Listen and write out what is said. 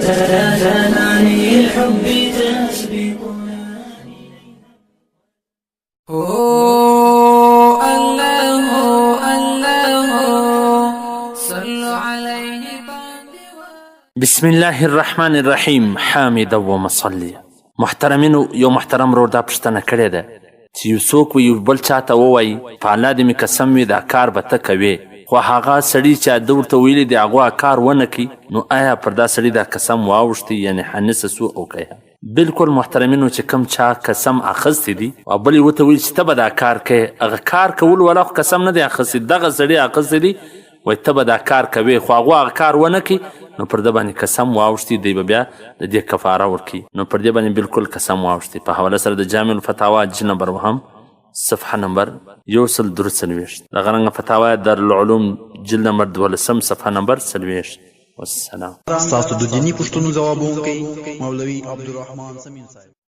تهاني الحب تسبقنا. الله الله صلوا عليه. بسم الله الرحمن الرحیم. حامدا ومصلیا. محترمینو، یو محترم ورور دا پوښتنه کړې ده چې یو څوک به یو بل چاته ووایي په الله دې مې قسم وي دا کار به ته کوې، خو هغه سړي چې ده ورته ویلي دی هغه کار ونه کړي، نو آیا پر دا سړي دا قسم واوښتی یعنې حنیسه سو او که؟ بالکل محترمینو، چې کوم چا قسم اخیستی دی او بل یې ورته ویل چې ته به دا کار کوې، هغه کار کولو والا خو قسم نه دی اخیستی، دغه سړي اخیستی دی، وایي ته به دا کار کوې، خو هغه هغه کار ونه کړي، نو پر ده باندې قسم واوښتي، دی به بیا د دې کفاره ورکړي. نو پر دې باندې بالکل قسم واوښتي، په حواله سره د جامع الفتاوا جلد نمبر 9 صفحه نمبر 143، دغه رنګه فتاوا دارالعلوم جلد نمبر 12 صفحه نمبر 40. والسلام. ستاسو د دیني پوښتنو ځوابونکی مولوي عبدالرحمن سمین صاحب.